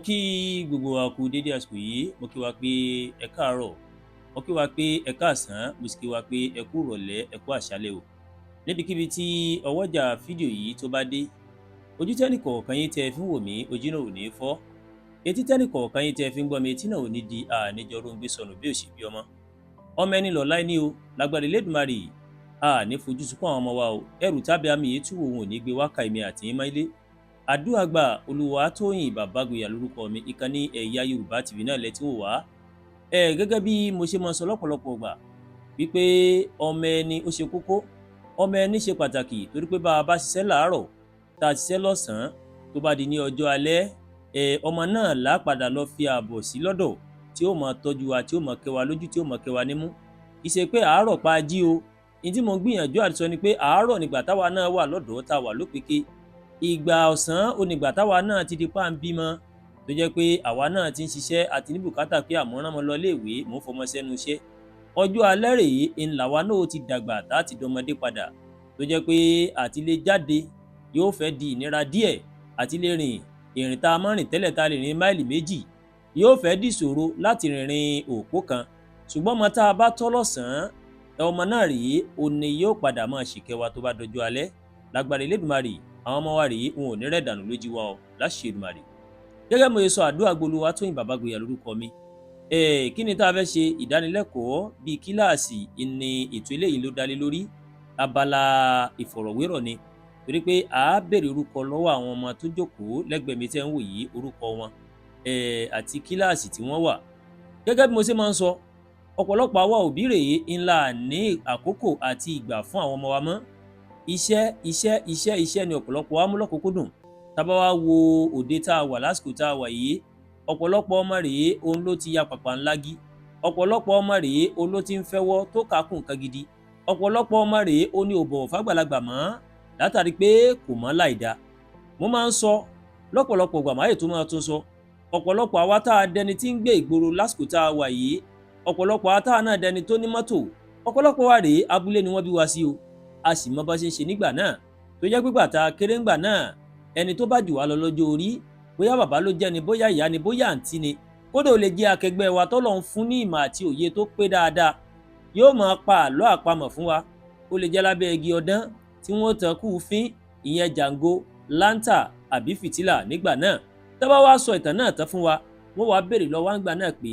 Kí gbogbo wa kú dédé àsìkò yìí. Mo kí wa pé ẹ káàárọ̀, mo kí wa pé ẹ káàsán, mo sì kí wa pé ẹ kú ìrọ̀lẹ́, ẹ kú àṣálẹ́ o. Níbikíbi tí ọwọ́jà fídíò yìí tó bá dé, ojú tẹ́nì kọ̀ọ̀kan yín tẹ́ ẹ fi ń wò mí, ojú náà ò ní fọ́. Etí tẹ́nì kọ̀ọ̀kan yín tẹ́ ẹ fi ń gbọ́ mi, etí náà ò ní di. Àníjọ róńgbé sọnù bí òṣì bí ọmọ. Ọmọ ẹni lọ̀la ẹni o. Lágbára Elédùmarè, a ní fojú sunkún àwọn ọmọ wa o. Ẹrù tábí àmì yìí túwò wọn ò ní gbé wákà èmi àti yín mọ́lé. Àdúràgbà Olúwatóyìn Bàbágbéyà lórúkọ mi. Ìkànnì Ẹ̀yà Yorùbá TV náà lẹ tí wò wá. Ẹ gẹ́gẹ́ bí mo ṣe máa sọ lọ́pọ̀lọpọ̀ ìgbà wípé ọmọ ẹni ó ṣe kókó, ọmọ ẹni ṣe pàtàkì, torí pé bá a bá ṣiṣẹ́ láàárọ̀, tá a ṣiṣẹ́ lọ́sàn-án, tó bá di ní ọjọ́ alẹ́, ẹ ọmọ náà lápadà lọ fi ààbọ̀ sí lọ́dọ̀ tí ó máa tọ́jú wa, tí ó máa kẹ́ wa lójú, tí ó máa kẹ́ wa nímú. Kì í ṣe pé àárọ̀ pa jí o. Ní tí mo ń gbìyànjú àti sọ ni pé àárọ̀ nígbà táwa náà wà lọ́dọ̀ọ́, tá a wà lópeke. Ìgbà ọ̀sán ò nígbà táwa náà ti di pa ń bímọ, tó jẹ́ pé àwa náà ti ń ṣiṣẹ́ àti ní bùkátà pé àmọ́ rán mọ́ lọ iléèwé, mò ń fọmọ sẹ́nu iṣẹ́. Ọjọ́ alẹ́ rèé ń làwa náà ti dàgbà, tá a ti dọmọdé padà, tó jẹ́ pé àti lè jáde yóò fẹ́ di ìnira díẹ̀, àti lè rìn ìrìn tá a máa rìn tẹ́lẹ̀, tá a lè rìn máìlì 2, yóò fẹ́ dìṣòro láti rìnrìn òpó kan. Ṣùgbọ́n ọmọ tá a bá tọ́ lọ́sàn-án, ọmọ náà rèé òní yóò padà máa ṣìkẹ́ wa tó bá dọjọ́ alẹ́. Lágbára Elédùmarè, àwọn ọmọ wa rèé, wọn ò ní rẹ̀ dànù lójú wa o, láṣẹ Èdùmàrè. Gẹ́gẹ́ mo ṣe sọ, àdúrà Olúwatóyìn Bàbágbéyà lórúkọ mi. Kí ni tá a fẹ́ ṣe? Ìdánilẹ́kọ̀ọ́ bíi kíláàsì ní ètò eléyìí ló dálé lórí. Abala ìfọ̀rọ̀wérọ̀ ni, torí pé a á béèrè orúkọ lọ́wọ́ àwọn ọmọ tó jókòó lẹ́gbẹ̀ẹ́ mi tẹ́ ń wò yìí, orúkọ wọn àti kíláàsì tí wọ́n wà. Gẹ́gẹ́ bí mo ṣe máa ń sọ, ọ̀pọ̀lọpọ̀ àwa òbí rèé ńlá ní àkókò àti ìgbà fún àwọn ọmọ wa mọ́. Iṣẹ́, iṣẹ́, iṣẹ́, iṣẹ́ ni ọ̀pọ̀lọpọ̀ wa mú lọ́kùnkúndùn. Tá bá wá wo òde tá a wà lásìkò tá a wà yìí, ọ̀pọ̀lọpọ̀ ọmọ rèé òun ló ti ya pàpà ńlági. Ọ̀pọ̀lọpọ̀ ọmọ rèé òun ló ti ń fẹ́wọ́ tó kàákùn nǹkan gidi. Ọ̀pọ̀lọpọ̀ ọmọ rèé òun ni ò bọ̀wọ̀ fágbàlagbà mọ́, látàrí pé kò mọ̀ láìda. Mo máa ń sọ lọ́pọ̀lọpọ̀ ìgbà, máyè tó máa tún sọ, ọ̀pọ̀lọpọ̀ àwa tá a dẹni tí ń gbé ìgboro lásìkò tá a wà yìí, ọ̀pọ̀lọpọ̀ àwa tá a náà dẹni tó ní mọ́tò, ọ̀pọ̀lọpọ̀ wa rèé abúlé ni wọ́n bí wa sí o. A sì mọ bá ṣe ń ṣe nígbà náà, tó jẹ́ pígbà tá a kéré ńgbà náà, ẹni tó bá jù wá lọ lọ́jọ́ orí, bóyá bàbá ló jẹ́ ni, bóyá ìyá ni, bóyá àǹtí ni, kódà ó lè jẹ́ akẹgbẹ́ wa tọ́lọ̀ ń fún ní ìmọ̀ àti òye tó pé dáadáa, yóò máa pa àlọ́ àpamọ̀ fún wa. Ó lè jẹ́ lábẹ́ igi ọdán tí wọ́n tàn kú fín, ìyẹn jàǹgo, láńtà àbí fìtílà nígbà náà. Tó bá wá sọ ìtàn náà tán fún wa, wọ́n wá béèrè lọ́wọ́ àgbà náà pé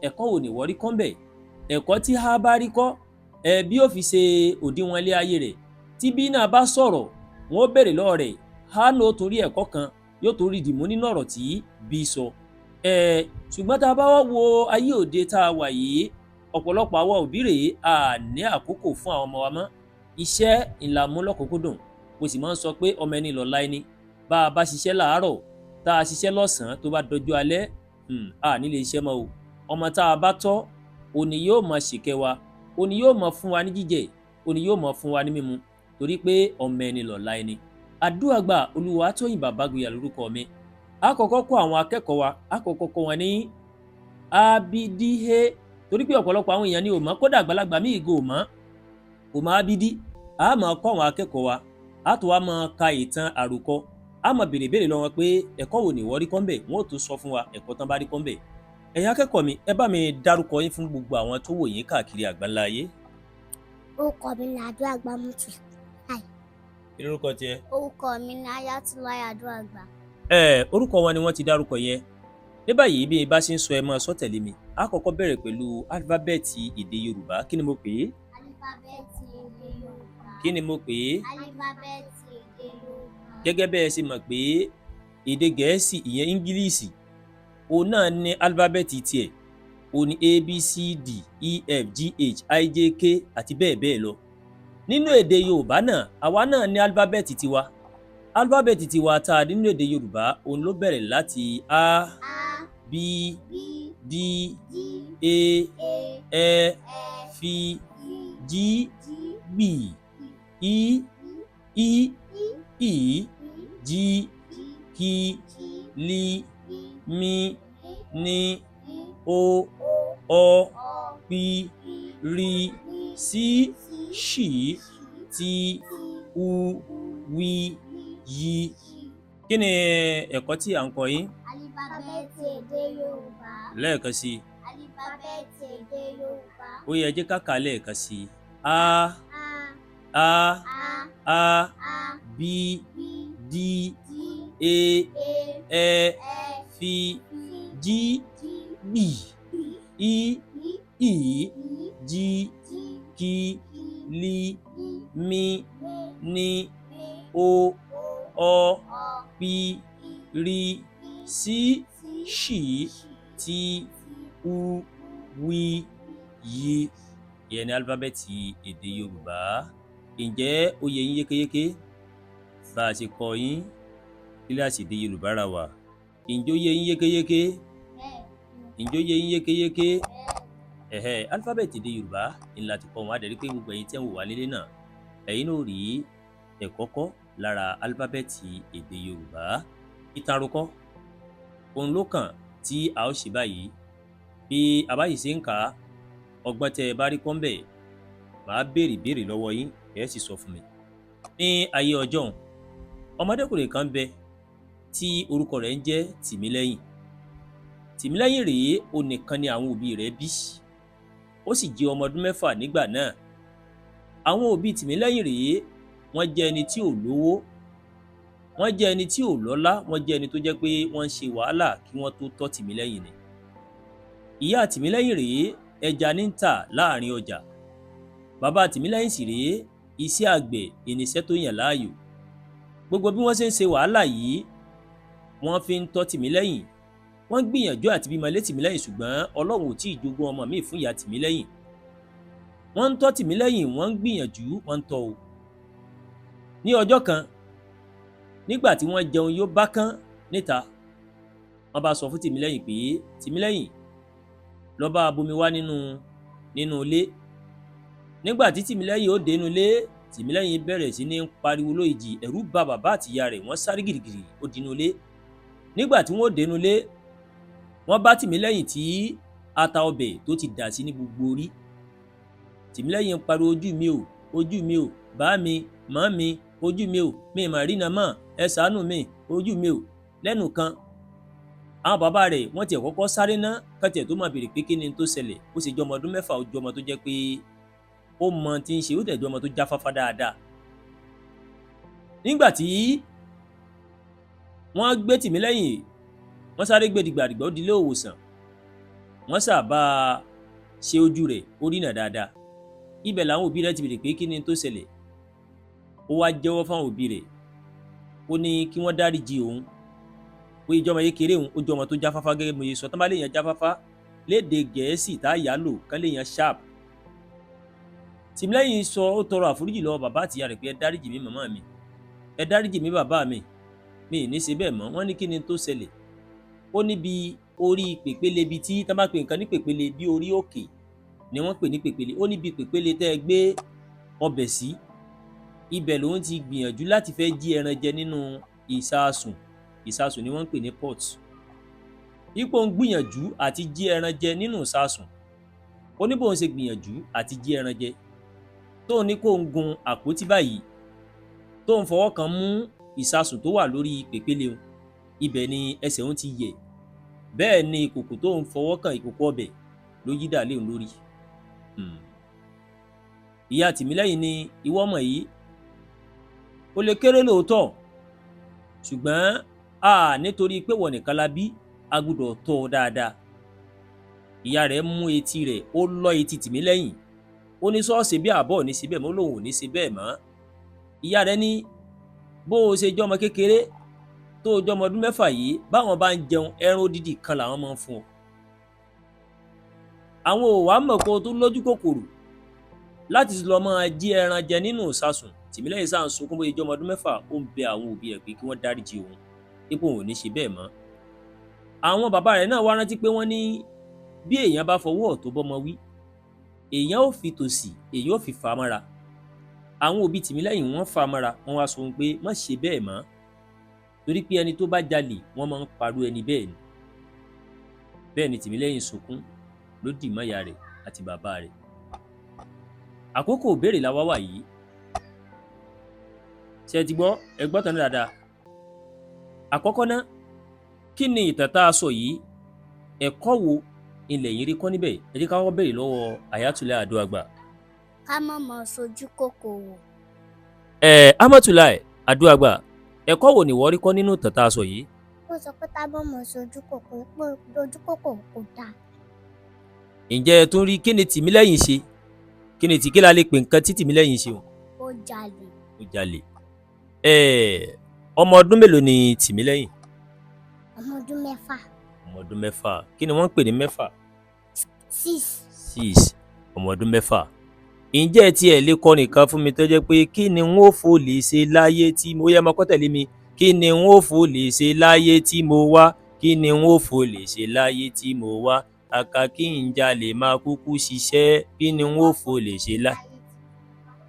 ẹ̀kọ́ wo ni wọ́n rí kọ́ ńbẹ̀? Ẹ̀kọ́ tí a bá rí kọ́ ẹ bí ó fi ṣe òdiwọ̀n ilé ayé rẹ̀. Tí bí náà bá sọ̀rọ̀, wọ́n ó béèrè lọ́wọ́ rẹ̀, á ní ó torí ẹ̀kọ́ kan yóò torí dìmú nínú ọ̀rọ̀ tí bí sọ. Ẹ ṣùgbọ́n tá a bá wá wo ayé òde tá a wà yìí, ọ̀pọ̀lọpọ̀ àwa òbí rèé a ní àkókò fún àwọn ọmọ wa mọ́. Iṣẹ́ ńlá mú lọ́kùnkúndùn. Mo sì máa ń sọ pé ọmọ ẹni lọ̀la ẹni. Bá a bá ṣiṣẹ́ láàárọ̀, tá a ṣiṣẹ́ lọ́sàn-án, tó bá dọjọ́ alẹ́, a ní lè ṣiṣẹ́ mọ́ o. Ọmọ tá a bá tọ́ òní yóò máa ṣìkẹ́ wa, òní yóò máa fún wa ní jíjẹ, òní yóò máa fún wa ní mímu, torí pé ọmọ ẹni lọ̀la ẹni. Àdúràgbà Olúwatóyìn Bàbágbéyà lórúkọ mi. A kọ́kọ́ kọ́ àwọn akẹ́kọ̀ọ́ wa, a kọ́kọ́ kọ́ wọn ní abidíhe, torí pé ọ̀pọ̀lọpọ̀ àwọn èèyàn ni ò mọ̀, kódà àgbàlagbà míì go mọ̀, kò mọ̀ abídí. A máa kọ́ àwọn akẹ́kọ̀ọ́ wa, a tó wá máa ka ìtàn àròkọ, a máa béèrè béèrè lọ́wọ́ pé ẹ̀kọ́ wo ni ìwọ rí kọ́ ńbẹ̀? Wọ́n ó tún sọ fún wa ẹ̀kọ́ tán bá rí kọ́ ńbẹ̀. Ẹ̀yin akẹ́kọ̀ọ́ mi, ẹ bá mi dárúkọ yín fún gbogbo àwọn tó wò yín káàkiri àgbáńlá ayé. Orúkọ mi ni Àdúràgbà Mùtù. Kí lórúkọ tiẹ̀? Orúkọ mi ni Ayátúláyà Àdúràgbà. Ẹ orúkọ wọn ni wọ́n ti dárúkọ yẹn. Ní báyìí, bí bá ṣe ń sọ, ẹ máa sọ tẹ̀lé mi. A kọ́kọ́ bẹ̀rẹ̀ pẹ̀lú álífábẹ́ẹ̀tì èdè Yorùbá. Kí ni mo pè é? Álífábẹ́ẹ̀tì èdè Yorùbá. Kí ni mo pè é? Álífábẹ́ẹ̀tì èdè Yorùbá. Gẹ́gẹ́ bẹ́ẹ̀ ṣe mọ̀ pé èdè Gẹ̀ẹ́sì, ìyẹn Ingírísì, òun náà ní álífábẹ́ẹ̀tì tiẹ̀, òun ní A B C D E F G H I J K àti bẹ́ẹ̀ bẹ́ẹ̀ lọ. Nínú èdè Yorùbá náà, àwa náà ní álífábẹ́ẹ̀tì tiwa. Álífábẹ́ẹ̀tì tiwa tá a ní nínú èdè Yorùbá, òun ló bẹ̀rẹ̀ láti A, A, B, B, D, D, E, A, Ẹ, Ẹ, F, F, G, G, B, I, I, I, I, I, J, G, K, K, L, L, M, M, N, N, O, O, Ọ, Ọ, P, P, R, R, S, S, Ṣ, Ṣ, T, T, U, U, W, W, Y. Kí ni ẹ̀kọ́ tí à ń kọ́ yín? Álífábẹ́ẹ̀tì. Alífábẹ́ẹ̀tì èdè Yorùbá. Lẹ́ẹ̀kan sí i. Alífábẹ́ẹ̀tì èdè Yorùbá. Ó yẹ jẹ́ ká kà á lẹ́ẹ̀kan sí i. A, A, A, A, A, A, B, B, D, D, E, E, Ẹ, Ẹ, F, F, G, G, B, B, I, I, I, I, J, J, K, K, L, L, M, M, N, N, O, O, Ọ, Ọ, P, P, R, R, S, S, Ṣ, Ṣ, T, T, U, U, W, W. Y. Ìyẹn ni álífábẹ́ẹ̀tì èdè Yorùbá. Ǹjẹ́ ó yé yín yékéyéké bá a ṣe kọ́ yín kíláàsì èdè Yorùbá ra wà? Ǹjẹ́ ó yé yín yékéyéké? Bẹ́ẹ̀ni. Ǹjẹ́ ó yé yín yékéyéké? Bẹ́ẹ̀ni. Ẹ̀hẹ́, álífábẹ́ẹ̀tì èdè Yorùbá ni láti kọ́ wọn. Á dẹ̀ rí pé gbogbo ẹ̀yin tí ẹ̀ ń wò wá nílé náà, ẹ̀yin náà ó rí ẹ̀kọ́ kọ́ lára álífábẹ́ẹ̀tì èdè Yorùbá. Ìtàn àròkọ òun ló kàn tí a ó ṣe báyìí. Bí a bá sì ṣe ń kà á, ọgbọ́n tẹ́ ẹ bá rí kọ́ ńbẹ̀, màá béèrè ìbéèrè lọ́wọ́ yín, ẹ sì sọ fún mi. Ní ayé ọjọ́un, ọmọdékùnrin kan ń bẹ tí orúkọ rẹ̀ ń jẹ́ Tìmílẹ́yìn. Tìmílẹ́yìn rèé, òun nìkan ni àwọn òbí rẹ̀ bí. Ó sì jẹ́ ọmọ ọdún 6 nígbà náà. Àwọn òbí Tìmílẹ́yìn rèé, wọ́n jẹ́ ẹni tí ò lówó, wọ́n jẹ́ ẹni tí ò lọ́lá, wọ́n jẹ́ ẹni tó jẹ́ pé wọ́n ń ṣe wàhálà kí wọ́n tó tọ́ Tìmílẹ́yìn ni. Ìyá Tìmílẹ́yìn rèé, ẹja ní ń tà láàrin ọjà. Bàbá Tìmílẹ́yìn sì rèé, iṣẹ́ àgbẹ̀ ìníṣẹ́ tó yàn láàyò. Gbogbo bí wọ́n ṣe ń ṣe wàhálà yìí, wọ́n fi ń tọ́ Tìmílẹ́yìn. Wọ́n gbìyànjú àti bímọ lé Tìmílẹ́yìn, ṣùgbọ́n Ọlọ́run ò tí ì jogún ọmọ míì fún ìyá Tìmílẹ́yìn. Wọ́n ń tọ́ Tìmílẹ́yìn, wọ́n ń gbìyànjú, wọ́n ń tọ́ o. Ní ọjọ́ kan, nígbà tí wọ́n jẹun yó bá kán níta, wọ́n bá sọ fún Tìmílẹ́yìn pé, Tìmílẹ́yìn, lọ bá bomi wá nínú ilé. Nígbà tí Tìmílẹ́yìn ó dénú ilé, Tìmílẹ́yìn bẹ̀rẹ̀ sí ní pariwo lójijì, ẹ̀rù bà bàbá àtìyá rẹ̀, wọ́n sáré gìrìgìrì ó dínú ilé. Nígbà tí wọ́n ó dénú ilé, wọ́n bá Tìmílẹ́yìn tí ata ọbẹ̀ tó ti dà sí ní gbogbo orí. Tìmílẹ́yìn ń pariwo, ojú mi o, ojú mi o, bá mi, mọ́ mi, ojú mi o, mi mà rína mọ́, ẹ ṣàánú mi, ojú mi o. Lẹ́nu kan, àwọn bàbá rẹ̀ wọ́n tiẹ̀ kọ́kọ́ sáré ná kán tiẹ̀ tó máa béèrè pé kí ni tó ṣẹlẹ̀. Ó ṣe jẹ́ ọmọ ọdún 6, ó jẹ́ ọmọ tó jẹ́ pé ó mọ tí ń ṣe, ó dẹ̀ jẹ́ ọmọ tó jáfáfá dáadáa. Nígbà tí wọ́n gbé Tìmílẹ́yìn, wọ́n sáré gbé dìgbàdìgbà ó di ilé ìwòsàn. Wọ́n sábà ṣe ojú rẹ̀, ó rínà dáadáa. Ibẹ̀ làwọn òbí rẹ̀ ti béèrè pé kí ni tó ṣẹlẹ̀. Ó wá jẹ́wọ́ fáwọn òbí rẹ̀, ó ní kí wọ́n dáríjì òun, pé ìjọba kékeré òun, ó jẹ́ ọmọ tó jáfáfá gẹ́gẹ́ bí mo ṣe sọ. Tán bá léèyàn jáfáfá léde Gẹ̀ẹ́sì tá a yá lò kán léèyàn sharp. Tìmílẹ́yìn sọ, ó tọrọ àforíjì lọ́wọ́ bàbá àtìyá rẹ̀ pé ẹ dáríjì mí màmá mi, ẹ dáríjì mí bàbá mi, mi ì ní ṣe bẹ́ẹ̀ mọ́. Wọ́n ní kí ni tó ṣẹlẹ̀. Ó níbi orí pèpele, ibi tí tá bá pe nǹkan ní pèpele, bí orí òkè ni wọ́n pè ní pèpele. Ó níbi pèpele tẹ́ ẹ gbé ọbẹ̀ sí, ibẹ̀ lòun ti gbìyànjú láti fẹ́ jí ẹran jẹ nínú ìsasùn. Ìsasùn ni wọ́n ń pè ní pot. Ipò ń gbìyànjú àti jí ẹran jẹ nínú ìsasùn. Ó ní bóun ṣe gbìyànjú àti jí ẹran jẹ, tóun ní kó ń gun àpótí báyìí, tóun fọwọ́ kan mú ìsasùn tó wà lórí pèpele òun, ibẹ̀ ni ẹsẹ̀ òun ti yẹ̀. Bẹ́ẹ̀ ni ìkòkò tóun fọwọ́ kan, ìkòkò ọbẹ̀ ló yí dà léun lórí. Ìyá Tìmílẹ́yìn ní ìwọ ọmọ yìí, ó lè kéré lóòótọ́, ṣùgbọ́n a nítorí pé wọ́n nìkan la bí, a gbọ́dọ̀ tọ́ ọ dáadáa. Ìyá rẹ̀ mú etí rẹ̀, ó lọ́ etí Tìmílẹ́yìn. Ó ní sọ́ọ̀sì bí àbọ̀ ní síbẹ̀ mọ́, lòun ò ní ṣe bẹ́ẹ̀ mọ́. Ìyá rẹ̀ ní bó o ṣe jọmọ kékeré tó o jọmọ ọdún 6 yìí, báwọn bá ń jẹun ẹran odidi kan làwọn máa ń fún ọ. Àwọn ò wá mọ̀ kó o tó lójú kòkòrò láti lọ máa jí ẹran jẹ nínú ìsasùn. Tìmílẹ́yìn sáà ń sunkún bóyá jọmọ ọdún 6, ó ń bẹ àwọn òbí ẹ̀ pé kí wọ́n dáríjì òun, ipò òun ò ní ṣe bẹ́ẹ̀ mọ́. Àwọn bàbá rẹ̀ náà wá rántí pé wọ́n ní bí èèyàn bá fọwọ́ ọ̀tún bọ́mọ wí, èèyàn ò fi tòsì, èèyàn ò fi fà á mọ́ra. Àwọn òbí Tìmílẹ́yìn wọ́n fà á mọ́ra, wọ́n wá sọ pé má ṣe bẹ́ẹ̀ mọ́, torí pé ẹni tó bá jalè wọ́n máa ń parú ẹni bẹ́ẹ̀ ni. Bẹ́ẹ̀ ni Tìmílẹ́yìn sunkún ló dì mọ́ ìyá rẹ̀ àti bàbá rẹ̀. Àkókò ìbéèrè la wá wà yìí. Ṣé ẹ ti gbọ́? Ẹ gbọ́ tán dáadáa. Àkọ́kọ́ ná, Kí ni ìtàn tá a sọ yìí? Ẹ̀kọ́ wo ilẹ̀ yìí rí kọ́ níbẹ̀? Ẹ jẹ́ ká kọ́kọ́ béèrè lọ́wọ́ Ayatollah Adoagba. Ká má mọ sojú kòkòrò. Amatullah Adoagba, ẹ̀kọ́ wo ni ìwọ rí kọ́ nínú ìtàn tá a sọ yìí? Ó sọ pé ká má mọ sojú kòkòrò, pé ojú kòkòrò kò dáa. Ǹjẹ́ ẹ tún rí kí ni Tìmílẹ́yìn ṣe? Kí ni tí kí la lè pè nǹkan tí Tìmílẹ́yìn ṣe o? Ó jalè. Ó jalè. Ọmọ ọdún mélòó ni Tìmílẹ́yìn? Ọmọ ọdún 6. Ọmọ ọdún 6. Kí ni wọ́n ń pè ní 6? 6. 6. Ọmọ ọdún 6. Ǹjẹ́ ẹ tiẹ̀ lè kọ́ nìkan fún mi tó jẹ́ pé kí ni n ó fò lè ṣe láyé tí mo yẹ ọmọ kọ́ tẹ̀lé mi? Kí ni n ó fò lè ṣe láyé tí mo wá? Kí ni n ó fò lè ṣe láyé tí mo wá? Kàkà kí n jalè máa kúkú ṣiṣẹ́. Kí ni n ó fò lè ṣe láyé?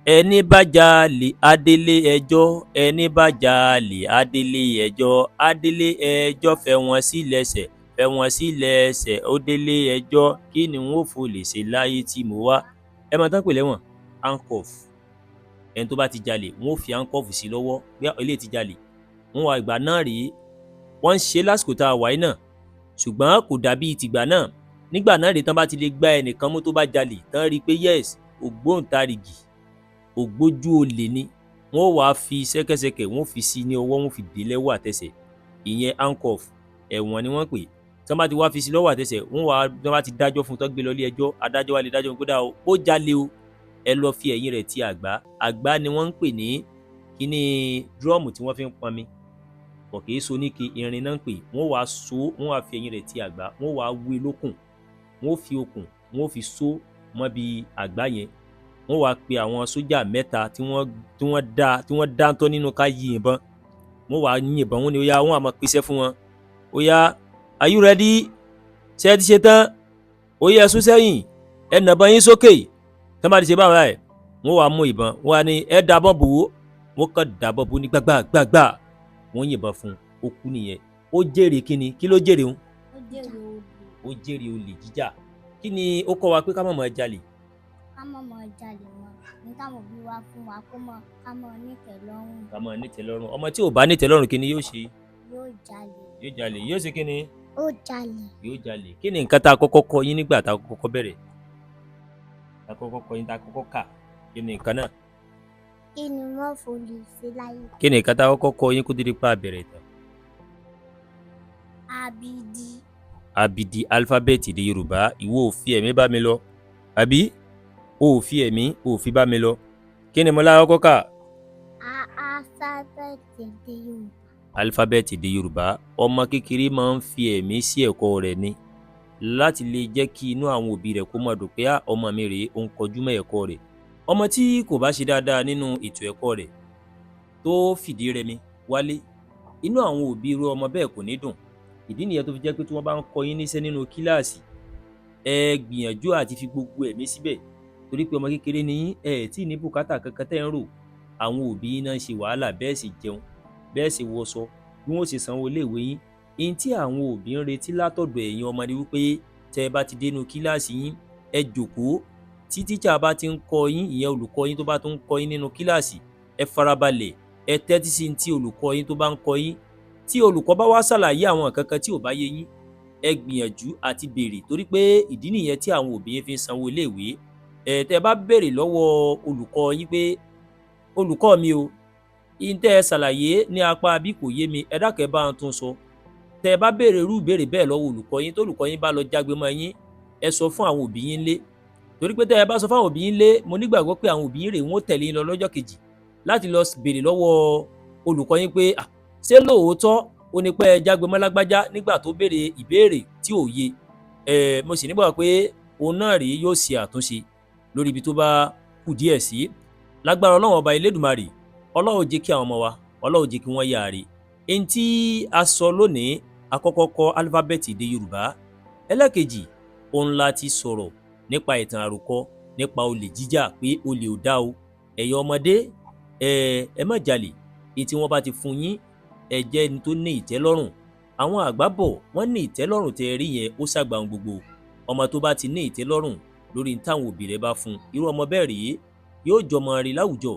Ẹni bá jalè adélé ẹjọ́, ẹni bá jalè adélé ẹjọ́, adélé ẹjọ́ fẹ́ wọn sí lẹ́sẹ̀, fẹ́ wọn sí lẹ́sẹ̀, ó délé ẹjọ́. Kí ni n ó fò lè ṣe láyé tí mo wá? Ẹ máa tán pè lẹ́wọ̀n handcuff. Ẹni tó bá ti jalè, wọ́n ó fi handcuff sí lọ́wọ́ bí eléyìí ti jalè. Wọ́n wá ìgbà náà rèé, wọ́n ń ṣe lásìkò tá a wà yìí náà, ṣùgbọ́n kò dàbí tìgbà náà. Nígbà náà rèé, tán bá ti lè gbá ẹnìkan mú tó bá jalè, tán rí i pé yes, ògbóǹtarìgì, ògbójú olè ni, wọ́n wàá fi ṣẹ́kẹ́ṣẹkẹ̀, wọ́n fi sí ní ọwọ́, wọ́n fi dè lẹ́wọ́ àtẹsẹ̀. Ìyẹn handcuff, ẹ̀wọ̀n ni wọ́n pè. Tán bá ti wá fi sí lọ́wọ́ àtẹsẹ̀, wọ́n wàá tán bá ti dájọ́ fún un, tán gbé lọ ilé ẹjọ́, adájọ́ wa lè dájọ́ fún un kódà o, ó jalè o, ẹ lọ fi ẹ̀yìn rẹ̀ ti àgbá. Àgbá ni wọ́n ń pè ní kíní dúrọ́ọ̀mù tí wọ́n fi ń pọnmi, kò kìí so níke, irin náà ń pè. Wọ́n wàá so, wọ́n wàá fi ẹ̀yìn rẹ̀ ti àgbá, wọ́n wàá wé lókùn, wọ́n fi okùn, wọ́n fi so mọ́bi àgbá yẹn. Wọ́n wàá pe àwọn sójà 3 tí wọ́n dáńtọ́ nínú ká yí ìbọn. Wọ́n wàá yìn ìbọn, wọ́n ní ó yá, wọ́n á máa pèsè fún wọn. Ó yá, are you ready? Ṣé ẹ ti ṣe tán? Ó yẹ ẹ sún sẹ́yìn, ẹ nàbọn yín sókè. Tán bá ti ṣe báwọn ẹ̀, wọ́n wàá mú ìbọn, wọ́n wàá ní ẹ dàbọ̀ bò ó. Wọ́n kàn dàbọ̀ bò ní gbàgbàgbàgbà, wọ́n yìnbọn fún un, ó kú nìyẹn. Ó jèrè kíni? Kí ló jèrè òun? Ó jèrè olè. Ó jèrè olè jíjà. Kí ni ó kọ́ wa pé ká má máa jalè? Ká má máa jalè mọ́, ní táwọn òbí wa fún wa kó mọ, ká mọ nítẹ́lọ́rùn. Ká mọ nítẹ́lọ́rùn. Ọmọ tí ò bá nítẹ́lọ́rùn kí ni yóò ṣe? Yóò jalè. Yóò jalè. Yóò ṣe kí ni? Ó jalè. Yóò jalè. Kí ni nǹkan tá a kọ́kọ́ kọ́ yín nígbà tá a kọ́kọ́ bẹ̀rẹ̀? Tá a kọ́kọ́ kọ́ yín, tá a kọ́kọ́ kà. Kí ni nǹkan náà? Kí ni wọ́n fò lè ṣe láyé? Kí ni nǹkan tá a kọ́kọ́ kọ́ yín kó tó di pa bẹ̀rẹ̀ ìtàn? Abidi. Abidi, alifábẹ́ẹ̀tì èdè Yorùbá. Ìwọ ò fi ẹ̀mí bá mi lọ, àbí? O ò fi ẹ̀mí, o ò fi bá mi lọ. Kí ni mo lá kọ́kọ́ kà? Alifábẹ́ẹ̀tì èdè Yorùbá. Alifábẹ́ẹ̀tì èdè Yorùbá. Ọmọ kékeré máa ń fi ẹ̀mí sí ẹ̀kọ́ rẹ̀ ni láti lè jẹ́ kí inú àwọn òbí rẹ̀ kó máa dùn pé ọmọ mi rèé, ó ń kọjú mọ́ ẹ̀kọ́ rẹ̀. Ọmọ tí kò bá ṣe dáadáa nínú ètò ẹ̀kọ́ rẹ̀ tó fìdí rẹmi wálé, inú àwọn òbí irú ọmọ bẹ́ẹ̀ kò ní dùn. Ìdí nìyẹn tó fi jẹ́ pé tí wọ́n bá ń kọ́ yín níṣẹ́ nínú kíláàsì, ẹ gbìyànjú àti fi gbogbo ẹ̀mí síbẹ̀, torí pé ọmọ kékeré ni yín, ẹ tí ní bùkátà kankan tẹ́ ń rò. Àwọn òbí yín náà ń ṣe wàhálà, bẹ́ẹ̀ sì jẹun, bẹ́ẹ̀ sì wọṣọ, bí wọ́n ṣe sanwó iléèwé yín. Ihun tí àwọn òbí ń retí látọ̀dọ̀ ẹ̀yin ọmọ ni wípé tẹ́ ẹ bá ti dénú kíláàsì yín, ẹ jòkóó. Tí tíṣà bá ti ń kọ́ yín, ìyẹn olùkọ́ yín tó bá tún ń kọ́ yín nínú kíláàsì, ẹ farabalẹ̀, ẹ tẹ́tí sí tí olùkọ́ yín tó bá ń kọ́ yín. Tí olùkọ́ bá wá ṣàlàyé àwọn nǹkan kan tí ò bá yé yín, ẹ gbìyànjú àti béèrè, torí pé ìdí nìyẹn tí àwọn òbí yín fi ń sanwó iléèwé. Ẹ tẹ́ ẹ bá béèrè lọ́wọ́ olùkọ́ yín pé olùkọ́ mi o, ihun tẹ́ ẹ ṣàlàyé ní apá bí kò yé mi, ẹ dákẹ́ bá ń tún sọ. Tẹ́ ẹ bá béèrè irú ìbéèrè bẹ́ẹ̀ lọ́wọ́ olùkọ́ yín, tó olùkọ́ yín bá lọ jágbe mọ́ yín, ẹ sọ fún àwọn òbí yín lé. Torí pé tẹ́ ẹ bá sọ fún àwọn òbí yín lé, mo nígbàgbọ́ pé àwọn òbí yín rè wọ́n tẹ̀lé yín lọ lọ́jọ́ kejì láti lọ béèrè lọ́wọ́ olùkọ́ yín pé ṣé lóòótọ́ ó ní pé ẹ jágbe mọ́ lágbájá nígbà tó béèrè ìbéèrè tí ò yé. Mo sì nígbàgbọ́ pé òun náà rèé yóò ṣe àtúnṣe lórí ibi tó bá kù díẹ̀ sí. Lágbára Ọlọ́run Ọba Elédùmarè, Ọlọ́run jẹ́ kí àwọn ọmọ wa, Ọlọ́run jẹ́ kí wọ́n yáre. Ihun tí a sọ lónìí, a kọ́kọ́ kọ́ alifábẹ́ẹ̀tì èdè Yorùbá. Ẹlẹ́kejì, òun la ti sọ̀rọ̀ nípa ìtàn àròkọ nípa olè jíjà, pé olè ò dá o. Ẹ̀yin ọmọdé, ẹ má jalè. Èyí tí wọ́n bá ti fún yín, ẹ jẹ́ ẹni tó ní ìtẹ́lọ́rùn. Àwọn àgbà bọ̀, wọ́n ní ìtẹ́lọ́rùn tẹ́ ẹ rí yẹn, ó ṣàgbà ohun gbogbo. Ọmọ tó bá ti ní ìtẹ́lọ́rùn lórí ní táwọn òbí rẹ̀ bá fún un, irú ọmọ bẹ́ẹ̀ rèé yóò jọmọ rí láwùjọ,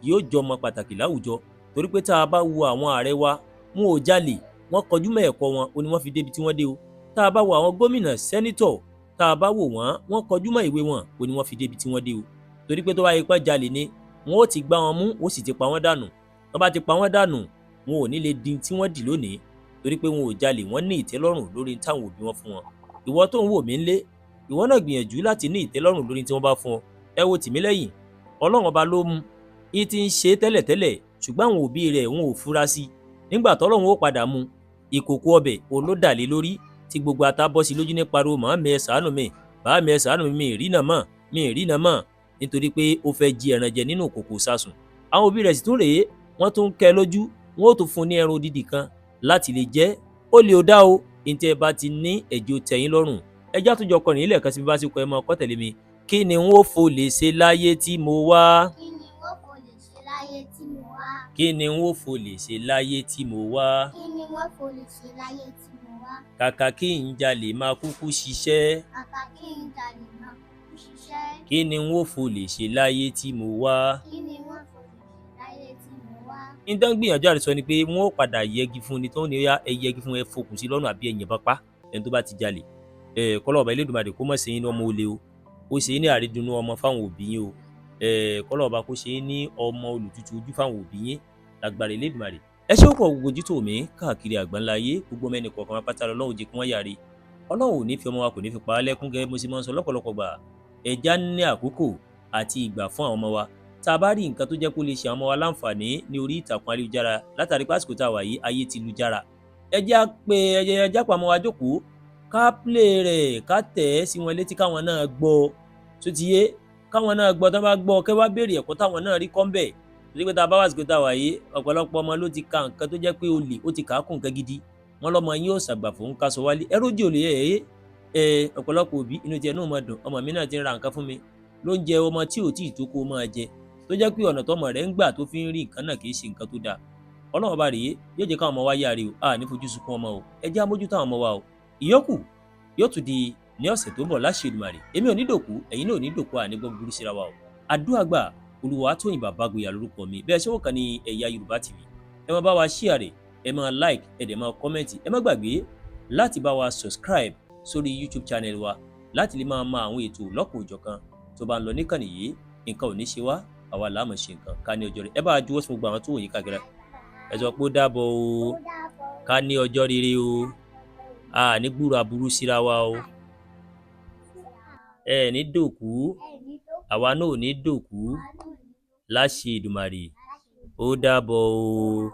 yóò jọmọ pàtàkì láwùjọ. Torí pé tá a bá wo àwọn ààrẹ wa, wọn ò jalè. Wọ́n kọjú mọ́ ẹ̀kọ́ wọn, ó ní wọ́n fi débi tí wọ́n dé o. Tá a bá wo àwọn gómìnà, senator, tá a bá wò wọ́n, wọ́n kọjú mọ́ ìwé wọn, ó ní wọ́n fi débi tí wọ́n dé o. Torí pé tó bá yẹ pé jalè ni, wọn ó ti gbá wọn mú, ó sì ti pa wọ́n dànù. Tó bá ti pa wọ́n dànù, wọn ò ní lè di tí wọ́n dì lónìí, torí pé wọn ò jalè. Wọ́n ní ìtẹ́lọ́rùn lórí táwọn òbí wọn fún wọn. Ìwọ tó ń wò mí ńlé, ìwọ náà gbìyànjú láti ní ìtẹ́lọ́rùn lórí tí wọ́n bá fún ọ. Ẹ wo Tìmílẹ́yìn, Ọlọ́run Ọba ló mú i ti ń ṣe tẹ́lẹ̀tẹ́lẹ̀, ṣùgbọ́n àwọn òbí rẹ̀ wọn ò fura sí i. Nígbà tọ́lọ́run ó padà mú, ìkòkò ọbẹ̀ olódàlé lórí tí gbogbo ata bọ́ sí lójú ní pariwo, "Màámi, ẹ ṣàánú mi, bàámi, ẹ ṣàánú mi, mi ì rí náà mọ́, mi ì rí náà mọ́," nítorí pé ó fẹ́ jí ẹran jẹ nínú ìkòkò sásùn. Àwọn òbí rẹ̀ sì tún rèé, wọ́n tún ń kẹ́ lójú, wọ́n ó tún fún un ní ẹran odidi kan láti lè jẹ́. Ó lè ó dá o. Ntẹ́ ẹ bá ti ní ẹ̀jẹ̀ tẹ̀yìn lọ́rùn. Ẹjẹ́ àtúnjọ kọrin ilé ẹ̀kan síbi bá ti kọ, ẹ máa kọ́ tẹ̀lé mi. Kí ni n ó fò lè ṣe láyé tí mo wá? Kí ni wọ́n kò lè ṣe láyé tí mo wá? Kí ni n ó fò lè ṣe láyé tí mo wá? Kí ni wọ́n kò lè ṣe láyé tí mo wá? Kàkà kí n jalè, máa kúkú ṣiṣẹ́. Kàkà kí n jalè, máa kúkú ṣiṣẹ́. Kí ni n ó fò lè ṣe láyé tí mo wá? Kí ni wọ́n kò lè ṣe láyé tí mo wá? Ní tán gbìyànjú àti sọ ni pé wọn ó padà yẹgi fún ni, tó ń ní ó yá, ẹ yẹgi fún, ẹ fokùn sí lọ́rùn àbí ẹ yìnbọn pa ẹni tó bá ti jalè. Ẹ kọ́lọ́ Ọba Elédùmarè kó má ṣe yín ní ọmọ olè o, kó ṣe yín ní àrídùnnú ọmọ fáwọn òbí yín o. Ẹ kọ́lọ́ Ọba kó ṣe yín ní ọmọ olùtútù ojú fáwọn òbí yín lágbára Elédùmarè. Ẹ ṣé púpọ̀ gbogbo ojú tó mi káàkiri àgbáńlá ayé, gbogbo ọmọ ẹnì kọ̀ọ̀kan pátá Ọlọ́run jẹ́ kí wọ́n yàre. Ọlọ́run ò ní fi ọmọ wa, kò ní fi pa á lẹ́kún. Gẹ́gẹ́ bí mo ṣe máa ń sọ lọ́pọ̀lọpọ̀ gbà, ẹja ní àkókò àti ìgbà fún àwọn ọmọ wa. Tá a bá rí nǹkan tó jẹ́ kó lè ṣe àwọn ọmọ wa láǹfààní ní orí ìtàkùn ayélujára, látàrí pásìkò tá a wà yìí, ayé ti lu jára, ẹ jẹ́ á pé ẹ jẹ́ á pa ọmọ wa jókòó, ká play rẹ̀, ká tẹ̀ ẹ́ sí wọn létí, káwọn náà gbọ́. Tó ti yé káwọn náà gbọ́, tó bá gbọ́, kẹ́ wá béèrè ẹ̀kọ́ táwọn náà rí kọ́ ńbẹ̀. Torí pé tá a bá wà àsìkò tá a wà yìí, ọ̀pọ̀lọpọ̀ ọmọ ló ti ka nǹkan tó jẹ́ pé olè, ó ti kà á kún nǹkan gidi. Wọ́n lọ́mọ yín ò ṣàgbàfọ̀ ń kaṣọ wálé, ẹ rójì olè. Ẹ̀ ẹ̀ ọ̀pọ̀lọpọ̀ òbí, inú tiẹ̀ náà máa dùn, ọmọ mi náà ti ń ra nǹkan fún mi ló ń jẹ. Ọmọ tí ò tí ì tó kó máa jẹ, tó jẹ́ pé ọ̀nà tọmọ rẹ̀ ń gbà tó fi ń rí nǹkan náà kì í ṣe nǹkan tó dáa. Ọlọ́run Ọba rèé yóò jẹ́ káwọn ọmọ wa yáre o. A ní fojú sunkún ọmọ o. Ẹ jẹ́ á mójútó àwọn ọmọ wa o. Ìyókù yóò tún di ní ọ̀sẹ̀ tó ń bọ̀ láṣẹ Èdùmàrè. Èmi ò ní dòkú, ẹ̀yin náà ò ní dòkú, àní gbọ́ burú síra wa o. Àdúrà gbà. Olúwatóyìn Bàbágboyà lórúkọ mi. Bẹ́ẹ̀ ṣé wọ́n kàn ní Ẹ̀yà Yorùbá TV. Ẹ máa bá wa share rẹ̀, ẹ máa like, ẹ dẹ̀ máa comment. Ẹ má gbàgbé láti bá wa subscribe sórí YouTube channel wa láti lè máa mọ àwọn ètò lọ́kùn òjọ̀kan tó bá ń lọ níkànnì yìí. Nǹkan ò ní ṣe wá, àwa làá mọ̀ ṣe nǹkan. Ká ní ọjọ́ rẹ̀. Ẹ bá a juwọ́ sí gbogbo àwọn tó wò yín káàkiri. Ẹ sọ pé ó dàbọ̀ o. Ó dàbọ̀. Ká ní ọjọ́ rere o. A ní gbúrò aburú síra wa o. Ẹ ní dòkú, àwa náà ò ní dòkú láṣẹ Èdùmàrè. Ó dàbọ̀ o.